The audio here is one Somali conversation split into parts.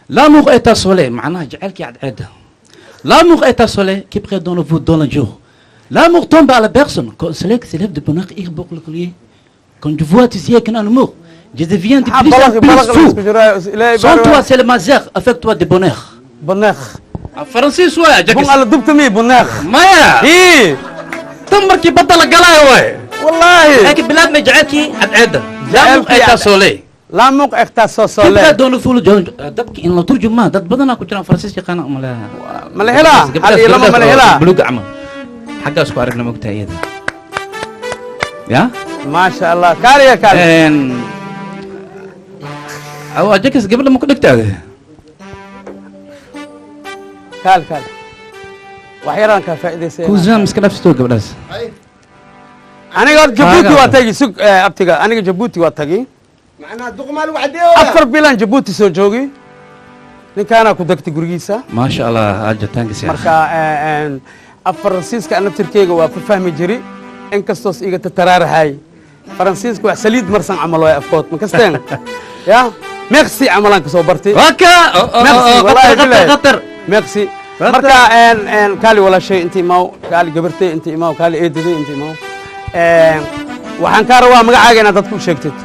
L'amour est un soleil, macnaha jacaylkii cadceedda. L'amour est un soleil qui brille dans le vous dans le jour. L'amour tombe à la personne quand le soleil s'élève de bonheur irrévocable. Quand je vois tu sais qu'un amour, je deviens de plus en plus fou. Sans toi, c'est le misère, avec toi de bonheur. Bonheur. Faransiis waay. Bun alla dubtami bonheur. Maya. Ii. Tan markii badda la galaayo waay. Wallaahi. Laakiin bilaabmay jacaylkii cadceedda. L'amour est un soleil. L'amour est un soleil. Kibra doon fuul dadka in la turjumaa, dad badanaa ku jiraan Faransiis yaqaana uma leha. Ma la helaa? Hal iyo laba ma la helaa? Buluuga camal xaggaas ku aragna mogtahay iyada ya. Maasha Allah, kaaliya kaali. Ajakas gabadha ma ku dhegtaade? Kaal kaal, wax yaraan kaa faa'iidaysay. Kuusaan iska dhaafsito gabadhaas. Aniga horta Jabuuti waa tagi sug, abtiga, aniga Jabuuti waa tagi. Macnaha duqmaa lagu caddeeyo. 4 bilaan Jabuuti soo joogi, ninkaanaa ku degtay gurigiisa. Maasha Allah, ajataankiisa. Marka af Faransiiska naftirkeyga waa ku fahmi jiri, inkastoos iga tataraarahay. Faransiiska wax saliid marsan camal waay afkood, ma kasteen ya? Merci camalaan kasoo bartay. Waka. Merci, wallahi billahi. Qatar. Merci. Marka kaali walaashay inta imaaw, kaali gabartay inta imaaw, kaali eedaday inta imaaw. Waxaan kaa rabaa magacaaga inaad dadka u sheegtid,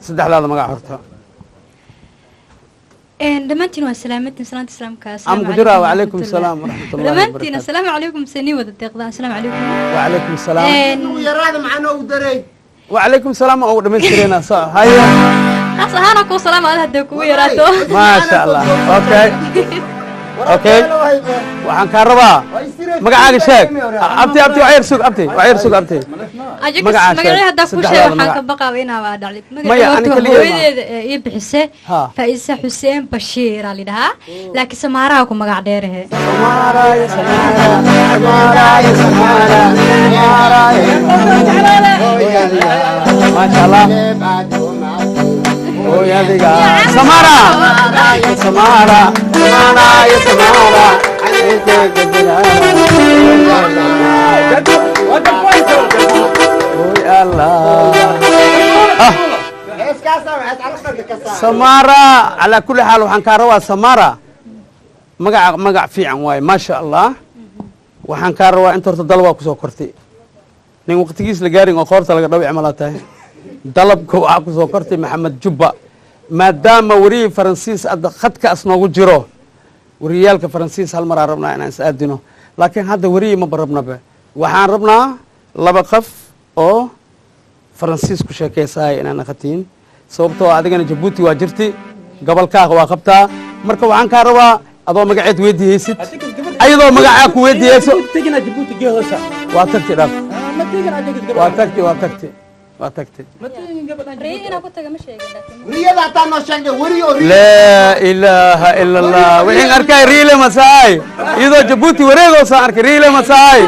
saddexdaada magac horta. Dhammaantiin waa salaamadtiin, salaanta islaamka. Am ku jira. Wacalaykum asalaam waraxmatullahi Dhammaantiin wabarakatu. Assalaamu calaykum, sanii wada deeqda, assalaamu calaykum. Wacalaykum asalaam. Yaraada maxaa noogu daray? Wacalaykum salaam oo dhamaystireenaa sa haye. Khaas ahaana kuu salaam ada hadday kugu yaraato. Maasha Allah. Okay, waxaan kaa rabaa magacaaga sheeg. Abti, abti, wax yar sug, abti, wax yar sug, abti. Magacaa sheeg. Magacii haddaa kuu sheeg Saddexdaada waxaan magac. ka baqaaba inaa waa dhacday. Maya, Magaca ani horta kaliya ma- hooyadeeda ee ii bixise Ha. Faa'isa Xuseen Bashiir aa lidhahaa, laakiin Samaaraha ku magac dheerahe. Samaara, ya Samaara, Samaara, ya Samaara, Samaara, ya. Maasha Allah. Hooyadiga Samaara, ya Samaara, Samaara, ya Samaara. Oy Allah. Ah. Samaara, calaa kulli xaal waxaan kaa rabaa Samaara, magaca magac fiican waaye, maasha Allah. Waxaan kaa rabaa inta horta dal waa kusoo kortay, nin waqtigiis la gaarin oo qoorta laga dhawic malaa tahay. Dalabka waxaa kusoo kortay Maxamed Jubba, maadaama wariyii Faransiis hadda khadkaas noogu jiro. Wariyaalka Faransiis hal maraa rabnaa inaan is aadino, laakiin hadda weriyi maba rabnabe. Waxaan rabnaa laba qof oo Faransiis ku sheekaysaaya inaan naqatiin, sababtoo adigana Jabuuti waa jirti, gobolkaaga waa qabtaa. Marka waxaan kaa rabaa adoo magaceed weydihaysid, ayadoo magacaa ku weydihayso. Tegina Jabuuti geehoosa. Waa tagti, dhaaf. Ma tegin ajagas. Waa tagti, waa tagti, waa tagti. Ma tegin gabadhan. Riyo inaan ku taga ma sheegin laakiin. Riyada hataa noo sheegay weri oo riyo. Laa ilaaha ila Allah. Wixin arkay riile masaay, iyadoo Jabuuti wareegoosaan arkay riile masaay.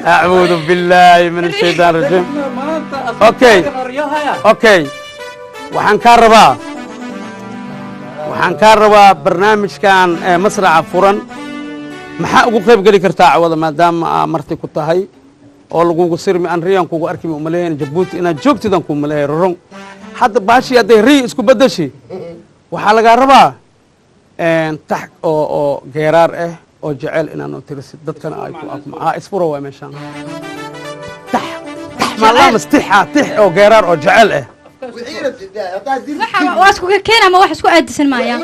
Acuudu billaahi min ashaytaan rajiim. Okay, waxaan kaa rabaa barnaamijkan masraxa furan maxaa ugu qayb geli kartaa cawada, maadaama aa marti ku tahay oo lagugu sirmi aan riyan kugu arkimi umaleeyayn Jabuuti inaad joogtidan ku maleeyahay rorong. Hadda baashii hadday riy isku beddeshi, waxaa lagaa rabaa tax oo geeraar ah oo jecel inaad noo tirisid, dadkana ay ku aqma isfuro waay meeshaan. Tax tax maalamas tixa tix oo geeraar oo jecel ah. Waa isku keena ama wax isku aadisan maaya?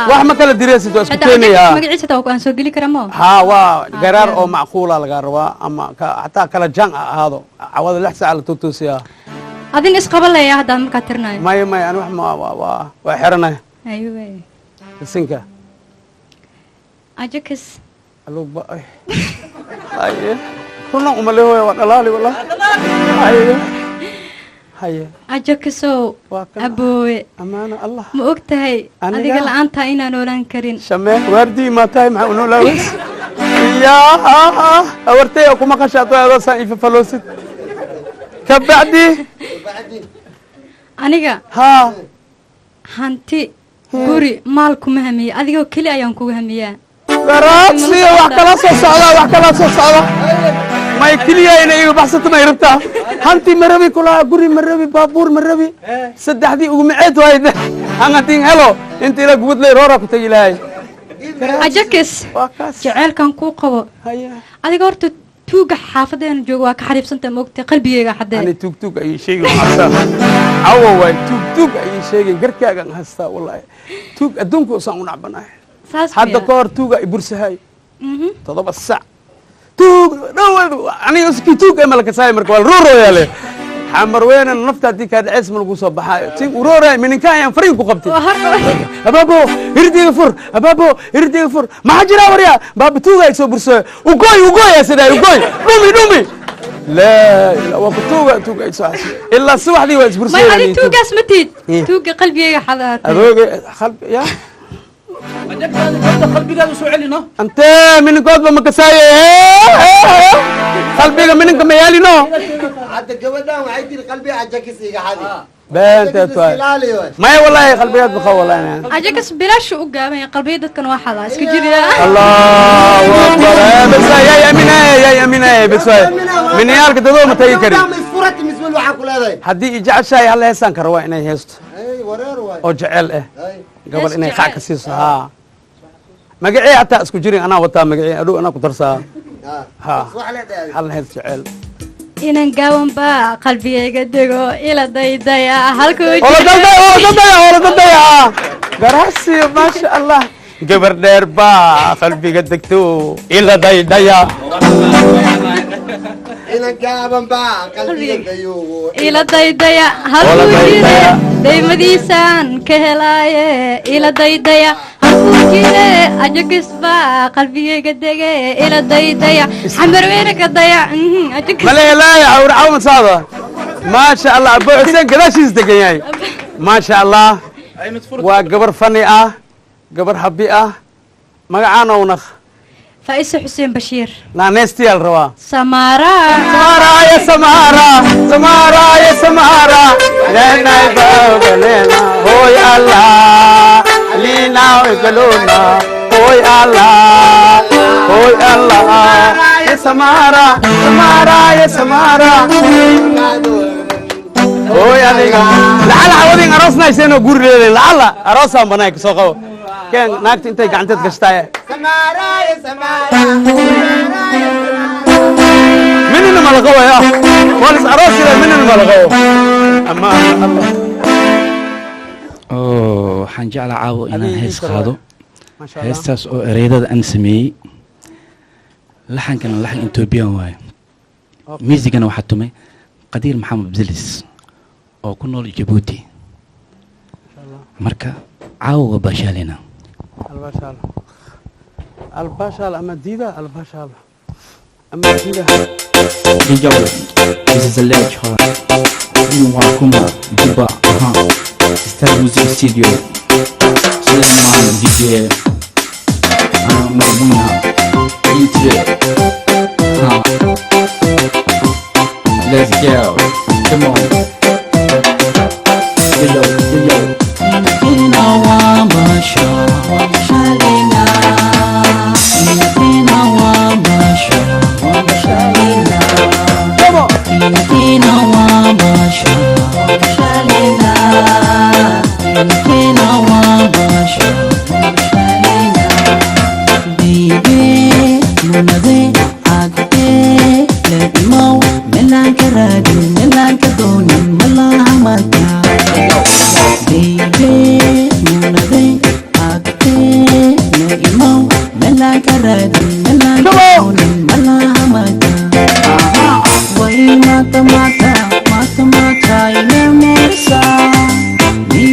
Wax ma kala diraysid, waa isku keenayaa. Magaciisa taa aan soo geli kara mo? Haa, waa garaar oo macquula lagaa rabaa, ama xataa kala jaan ha ahaado. Cawada 6 saac la toosiyaa. Adin isqaban laya hadda markaa tirinayo. Maya, maya, ani wax ma waa xiranay. Aywe. Bisinka. Ajakas. Aluba ay haye, runan umalehoya, waa dhalaali wallah. Haye, haye. Ajakasow. Waa kan. Aboowe. Amaano Allah. Ma og tahay Aniga? adiga la-aantaa inaan noolaan karin? Shamee waardii maa tahay, maxaa unoolaawes yaa awartay oo kuma qashaado adoosaan ifafaloosid kabacdi. Aniga haa hanti, guri, maal kuma hamiye, adigoo keli ayaan kugu hamiyaa. Garaadsiya, wax kala soo socda, wax kala soo socda. May keliya inay iga baxsato may rabtaa? Hanti ma rabi kulaha, guri ma rabi, baabuur ma rabi, saddexdii ugu maceed waayde. Han haddii helo inta ila gubadley roora ku tegi lahay. Ajakis. Waa kaas. Jaceylkan kuu qabo. Haya. Adiga horta tuuga xaafadeena jooga waa ka xariibsanta, moogtay qalbigeyga xadee. Ani tuug tuug ayay sheegin, waxaa cawa waay, tuug tuug ayay sheegin, garkaagan haystaa. Wallaahi tuug adduunka usaan u nacbanahay. Saas. Hadda ka hor tuuga i bursahay 7 sac, tuug dhow aniga iskii tuug ee malakasaay. Marka waa rooroyaale xamar weynan, nafta haddii kaa dhaceys ma lagu soo baxaayo tin urooraya mininka ayaan fariin ku qabtay. Abaabo, hirdiga fur, abaabo, hirdiga fur, maxaa jira warya baaba? Tuuga ay soo bursayo, ugoy ugoy sidaa ugoy, dhumi dhumi, laa ilaa waa ku tuuga, tuuga ay soo xasiyo ilaa subaxdii waa may isbursayeen. Adi tuugaas ma tiid. Eh. Tuuga qalbigeyga xadaatay. Adooga qalbi ya. Qalbigaada soo celino. Antee mininkoodba ma kasaaye, qalbiga mininka ma yaalino. Hadda gabadhan waxay tiri qalbiga Ajakis iga xadi. Beenteed waay. Ilaali waay. Maya, wallaahi qalbigeed baqa wallahi. Ajakas bilaashu u gaaban yahay, qalbiga dadkan waa xadaa, iska jiriya. Allahu akbar. Bas waay, yaa yaminaaye, yaa yaminaaye, bas waay, miniyaalka dadoo ma tagi kari. Ma isfurati miswel waxaa ku leedahay? Haddii i jeceshahay hal heesaan ka rabaa inay heesto. Ay, wareer waay. Oo jecel ah. Ay. Gabal Hees inay qac ka jecel. siiso. Haa, magacee hataa isku jirin, anaa wataa magacee, adhow anaa ku darsaa. Ha. Wax leedahay. Hal hees jecel. Inan gaaban baa qalbigayga dego, ila daydaya halkuu. Ola daldaya, ola daldaya, ola daldaya, garasiyo, maasha Allah, gabar dheer baa qalbiga degto, ila daydaya. Inan gaaban baa qalbiga dayo. Ila daydaya halkuu Ola jire. Daydaya. Daymadiisaan ka helaaye, ila daydaya halkuu jire. Ajakis baa qalbigayga dege, ila daydaya, xamarweyne ka daya, ajakis. Mala helaaya cawr cawma socda, maasha Allah. Abu Xuseen gadaashiis degan yahay, maasha Allah. Waa gabar fani ah, gabar habi ah. Magacaana unaq? Faa'ise Xuseen Bashiir. Naaneystiyaal rabaa. Samaara. Samara ya Samara, Samara ya Samara, lenay babalena, hoy Allah, lina ikalona, hoy Allah, hoy Allah, ya Samara, Samara ya Samara, hoy adiga. Lacala cawadin aroosna iseenoo guri leedahay, lacala aroosaan banaay kasoo qabo. Keen naagta intay gacanteed gashtaay. Samara ya Samara, Samara ya Samara. Minina ma la qabo ya walis aroosida, minina ma la qabo ama Allah. Oo waxaan jeclaa caawo inaan Adiga hees ii kor qaado. Maasha Allah. Heestaas oo ereydada aan sameeyey, laxankana laxan Ethiopian waaye, miisigana waxaa tumay Qadiir Maxamed Abdilis oo ku nool Jabuuti. Marka caawa waa baashaalina. Albashaal, albashaal ama diida, albashaal ama diida. Yo, this is a lecture. Wakuma, Juba, Star Music Studio. Suleiman DJ. Mabuna, Itre. Huh. Let's go. Come on. Yo, yo, yo, yo. Masha, Shalina, Masha, Shalina. Come on. Masha, Shalina, Masha, Shalina. Baby, munade, agte, le'imo, melanka raadin, melanka doonin, malaha mata. Baby, munade, agte, le'imo, melanka raadin, melanka doonin, malaha mata. Way mata mata, mata mata, ilemersa. Ni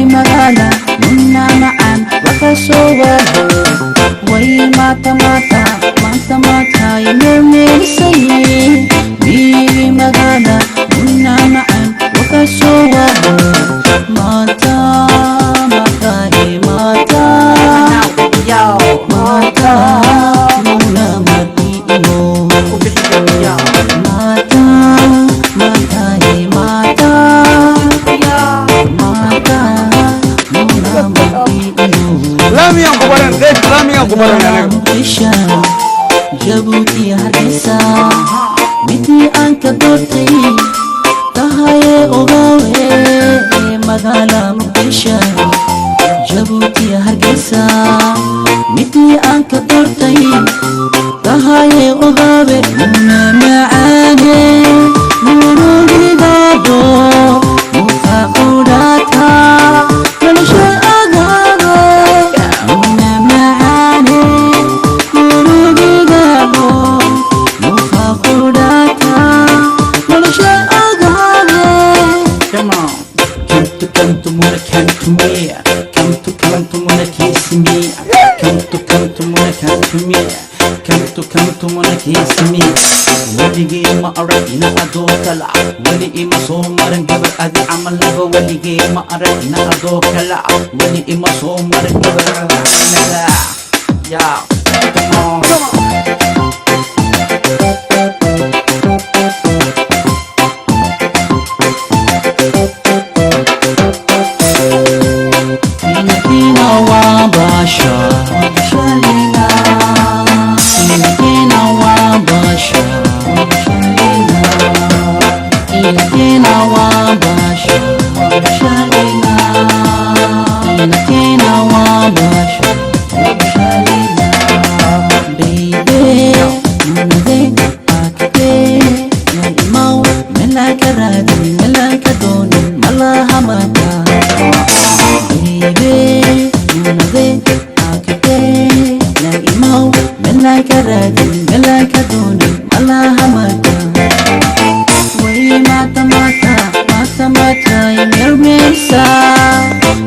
magala, nuna macaan, wakasoo waho. Way mata mata, mata mata, ilemersay. Ni magala, nuna macaan, wakasoo waho. Mata, mata, mata. Mata, nuna mati imo. Mata, mata, mata. Mata, nuna mati imo. Laamiyaan ku baran qeyb, laamiyaan ku baran aniga. Muqdisho, Jabuuti, Hargeysa, midii aan ka doortay tahaye, ogaawe magaala Muqdisho. Midii aan ka doortay tahaye ogaabe muna macaane murugigaado muqa qudhata nolosha agaage muna macaane murugigaado muqa qudhata nolosha agaage. Come on. Come to come to wanna come to me. Come to come to wanna kiss me. Come to come to wanna come to me. Come to come to wanna kiss me. Weligii ma arag ina adoo kala, weli ima soo marin gabar adi camal laba. Weligii ma arag ina adoo kala, weli ima soo marin gabar adi camal laba. Yeah, come on. Inakina wabasha Inakina wabasha Inakina wabasha Inakina wabasha. Baby, munade akte na imau melaka radin melaka donin malaha mata. Baby, munade akte na imau melaka radin melaka donin malaha mata. Way mata mata mata mata imirmisa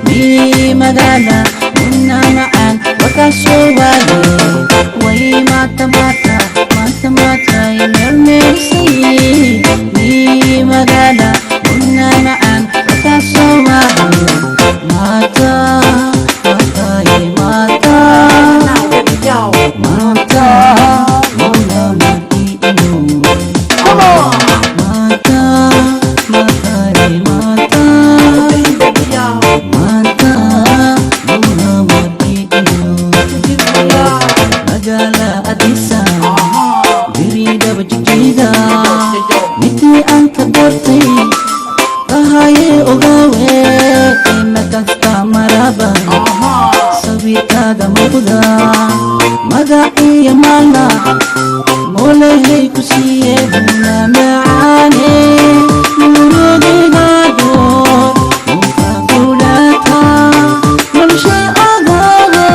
mi magala muna macaan wakasoo waaye. Way mata mata mata mata imirmisay mi magala muna macaan wakasoo waaye. Mata mata mata mata muna mati inu. Mata, mata, mata, mata, muna mati inu. Magala Adisa, diridaba jigjiga, midii aan ka doortay, tahaye ogaawe, qiime kasta maraba, sawirkaaga muuqda, magac iyo maalna, moolahay ku siiye muna macaane, murugigaado, muqa qudhata, nolosha agaage,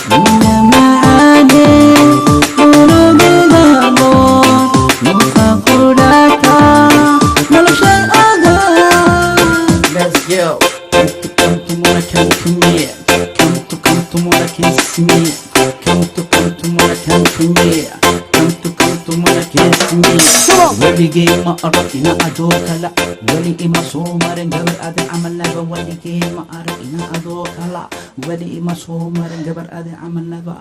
muna macaane, murugigaado, muqa qudhata, nolosha agaage. Let's go. Come to come to wanna come to me. Come to come to wanna kiss me. Come to come to wanna come to me. Come to come to wanna kiss me. Weligii ma arag ina adoo kala, weli ima soo marin gabar adi camal laba. Weligii ma arag ina adoo kala, weli ima soo marin gabar adi camal laba.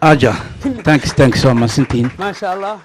Aja, thanks, thanks so much, Sintiin. Maasha Allah.